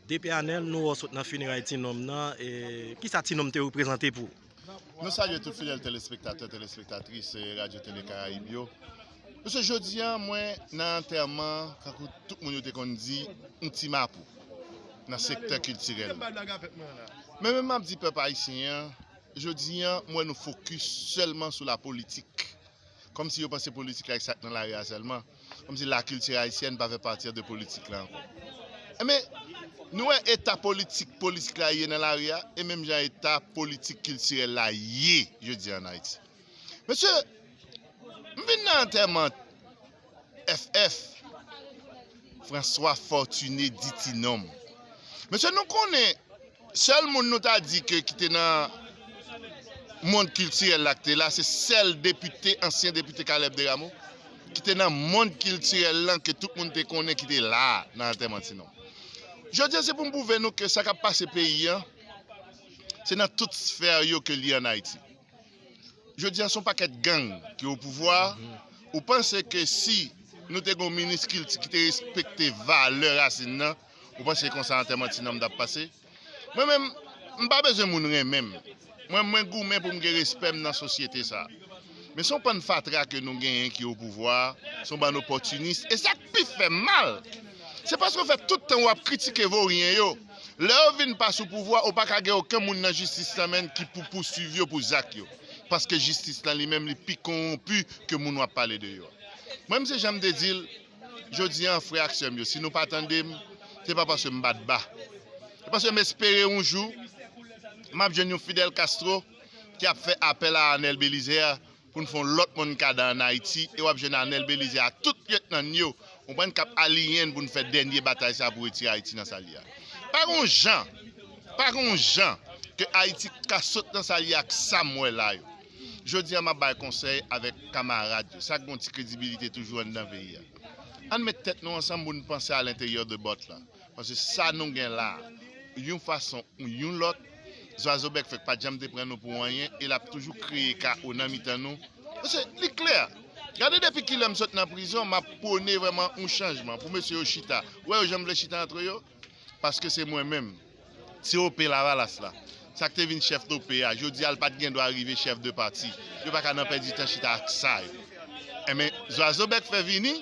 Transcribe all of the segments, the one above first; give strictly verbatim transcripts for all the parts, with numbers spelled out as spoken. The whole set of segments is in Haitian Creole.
Depi Anèl, nou wè w sot nan fineray ti nonm nan, e kisa ti nonm te reprezante pou ou? Nou salye tout fidèl telespektatè, telespektatris, eh, Radyo Tele Karayib yo. Mesye, jodi a, mwen nan antèman, kankou tout moun yo te konn di, yon ti mapou nan sektè kiltirèl la. Men menm m ap di pèp ayisyen an, jodi a, mwen nou fokis sèlman sou la politik. Kòmsi yo panse politik la e sa k nan lari a sèlman. Kòmsi la kilti ayisyèn pa fè pati de politik la ankò. Enben, nou wè eta politik politik la ye nan lari a, e menm jan eta politik kiltirèl la ye jodi an Ayiti. Mesye, m vin nan antèman F F, François Fortuné di Ti Nonm. Mesye, nou konnen sèl moun nou ta di ke ki te nan mond kiltirèl la ki te la, se sèl depite, ansyen depite Caleb Desrameaux, ki te nan mond kiltirèl lan ke tout moun te konnen ki te la nan antèman Ti Nonm. Jodi a, se pou m pwouve nou ke sa k ap pase peyi an, se nan tout sfè yo ke li ann Ayiti. Jodi a, se yon pakèt gang ki o pouvwa. Ou panse ke si nou te gen yon minis kilti ki te respekte valè rasin nan, ou panse konsa antèman Ti Nonm t ap pase? Mwen menm, m pa bezwen moun renmen m. Mwen, mwen goumen pou m gen respè m nan sosyete sa. Men se yon bann fatra ke nou genyen ki o pouvwa, se yon bann opòtinis. E sa k pi fè m mal, se paske w fè tout tan w ap kritike voryen yo. Lè yo vin pa sou pouvwa, ou pa ka gen okenn moun nan jistis lan menm ki pou pouswiv yo pou zak yo. Paske jistis lan li menm li pi kowonpi ke moun w ap pale de yo a. Mwen, m se jan m te di l, jodi a, frè ak sè m yo, si nou pa tande m, se pa paske m bat ba. Se paske m espere yon jou, m ap jwenn yon Fidel Castro ki ap fè apèl a Arnel Belizaire pou n fè yon lòt Moncada ann Ayiti, e w ap jwenn Arnel Belizaire ak tout lyetnan l yo, konprann, k ap aliyen n pou n fè dènye batay sa pou retire Ayiti nan sa l ye a. Pa gen yon jan, pa gen yon jan ke Ayiti ka sot nan sa l ye ak sa m wè la yo. Jodi a, m ap bay konsèy avèk kamarad yo, sa k gen yon ti kredibilite toujou anndan peyi a. Ann met tèt nou ansanm pou n panse a lenteryè de bòt la. Paske sa nou gen la, yon fason ou yon lòt, Zwazo Bèk Fèk pa t janm te pran nou pou anyen, e l ap toujou kreye kawo nan mitan nou. Mesye, li klè. Gade depi kilè m sot nan prizon, m ap pwone vrèman yon chanjman pou mesye yo chita. Ou wè yo janm vle chita antre yo? Paske se mwen menm. Ti O P Lavalas la, sa k te vin chèf de O P a, jodi a l pa t gen dwa rive chèf de pati. Yo pa ka nan pèdi tan chita ak sa yo. Enben, Zwazo Bèk Fè vini,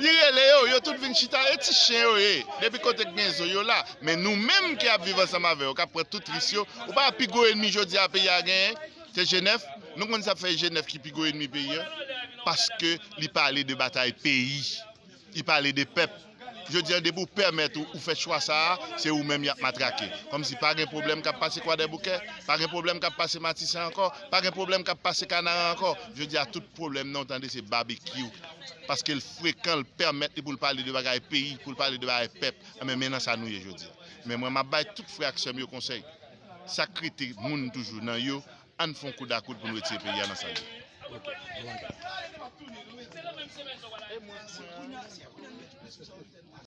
li rele yo, yo tout vin chita, e ti chen yo ye. Depi kote k gen zo, yo la. Men nou menm ki ap viv ansanm avè yo, k ap pran tout ris yo, ou pa pi gwo ènmi jodi a peyi a genyen? Se G nèf. Nou konn sa k fè G nèf ki pi gwo ènmi peyi a? Paske li pale de batay peyi. Li pale de pèp. Jodi a, depi w pèmèt ou, ou fè chwa sa a, se ou menm y ap matrake. Kòmsi pa gen pwoblèm k ap pase Kwadèboukè, pa gen pwoblèm k ap pase Matisan ankò, pa gen pwoblèm k ap pase Kanara ankò. Jodi a, tout pwoblèm nan, w tande, se babekyou. Paske l frekan, l pèmèt li pou l pale de bagay peyi, pou l pale de bagay pèp. Enben, men nan sa nou ye jodi a. Men mwen, m ap bay tout frè ak sè m yo konsèy. Sa k rete moun toujou nan yo, ann fè yon koud a koud pou n retire peyi a nan sa l ye. Ok, nou antre.